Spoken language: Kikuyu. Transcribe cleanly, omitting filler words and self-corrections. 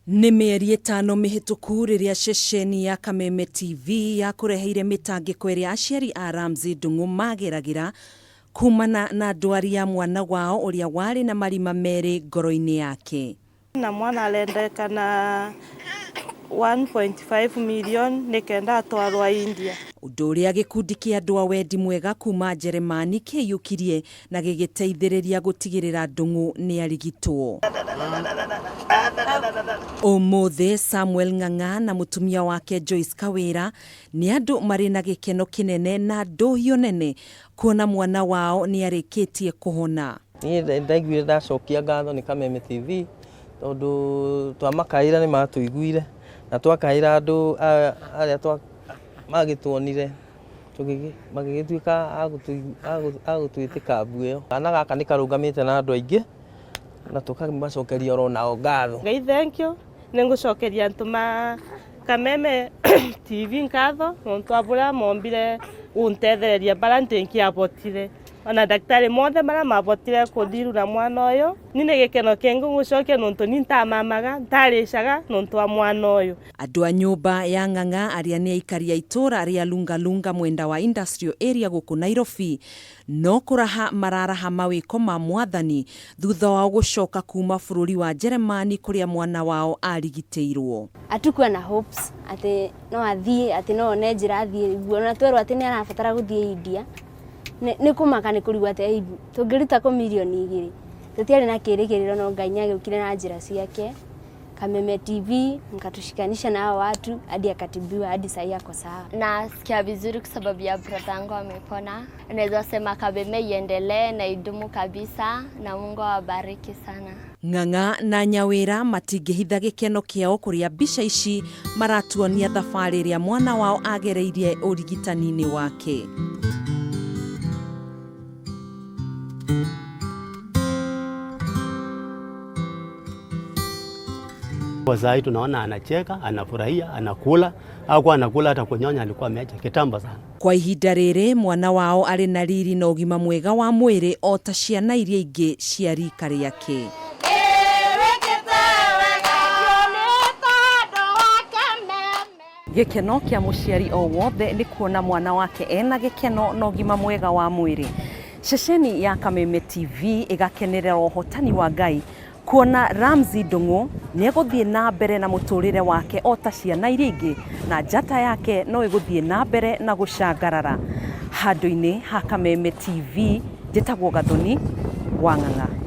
Nĩ mĩeri ĩtano mĩhĩtũku rĩrĩa ceceni ya Kameme TV yakũreheire mĩtangĩko ĩrĩa aciari a Ramsey Ndung'u mageragĩra kumana na ndwari ya mwana wao ũrĩa warĩ na marima merĩ ngoro-inĩ yake. Na mwana arendekana 1.5 million nĩ kenda atwarwo India. Ũndũ ũrĩa gĩkundi kĩa andũ a wendi mwega kuma Njeremani kĩaiyũkirie na gĩgĩteithĩrĩria gũtigĩrĩra Ndung'u nĩarigitwo. Ũmũthĩ Samuel Ng'ang'a na mũtumia wake Joyce Kawĩra nĩ andũ marĩ na gĩkeno kĩnene na ndũhiũ nene kuona mwana wao nĩarĩkĩtie kũhona. Niĩ ndaiguire ndacokia ngatho nĩ Kameme TV tondũ twamakaĩra nĩ matũiguire na twakaĩra andũ arĩa magĩtuonire magĩgĩtuĩka a gũtwĩtĩka mbu ĩyo. Kana gaka nĩ karũgamĩte na andũ aingĩ na tũkamacokeria oro nao ngatho. Ngai thank you nĩ ngũcokeria antũ ma Kameme TV nkatho nontu a buria mombire guntethereria baria ntinkiabotire ona daktari mothe baria mabotire kuthirura mwana uyu ni ni gikeno kingi ngucokia nontu ni ntamamaga ntaricaga nontu wa mwana uyu. Andũ a nyũmba ya Ng'ang'a arĩa nĩ aikari a itũũra rĩa Lungalunga mwenda wa Industrial Area gũkũ Nairobi no kũraha mararaha mawĩko ma mwathani thutha wao gũcoka kuma bũrũri wa Njeremani kũrĩa mwana wao arigitĩirwo. Hatukuwa na hopes atĩ no athiĩ, atĩ no one njĩra athiĩ guo, na twerwo atĩ nĩ arabatara gũthiĩ India nĩ kũmaka nĩ kũrigwo atĩ tũngĩruta kũ mirioni 2, tũtiarĩ na kĩrĩgĩrĩro no Ngai nĩ agĩũkire na njĩra ciake. Kameme TV mkatushikanisha na hao watu hadi akatibiwa hadi sahii ako sawa. Nasikia vizuri kwa sababu ya brother yangu amepona. Naweza sema Kameme iendelee na idumu kabisa na Mungu awabariki sana. Ng'ang'a na Nyawĩra matingĩhitha gĩkeno kĩao kũrĩa mbica ici maratuonia thabarĩ ĩrĩa mwana wao agereirie ũrigitani-inĩ wake. Kwa saa hii tunaona anacheka, anafurahia, anakula, hakuwa anakula hata kunyonya alikuwa ameacha kitambo sana. Kwa ihinda rĩrĩ mwana wao arĩ na riri na ũgima mwega wa mwĩrĩ o ta ciana iria ingĩ cia rika rĩake. Gĩkeno kĩa mũciari o wothe nĩ kuona mwana wake ena gĩkeno na ũgima mwega wa mwĩrĩ. Ceceni ya Kameme TV ĩgakenerera ũhotani wa Ngai kuona Ramsey Ndung'u nĩ egũthiĩ na mbere na mũtũrĩre wake o ta ciana iria ingĩ na njata yake no ĩgũthiĩ na mbere na gũcangarara. Handũ-inĩ ha Kameme TV njĩtagwo Gathoni wa Ng'ang'a.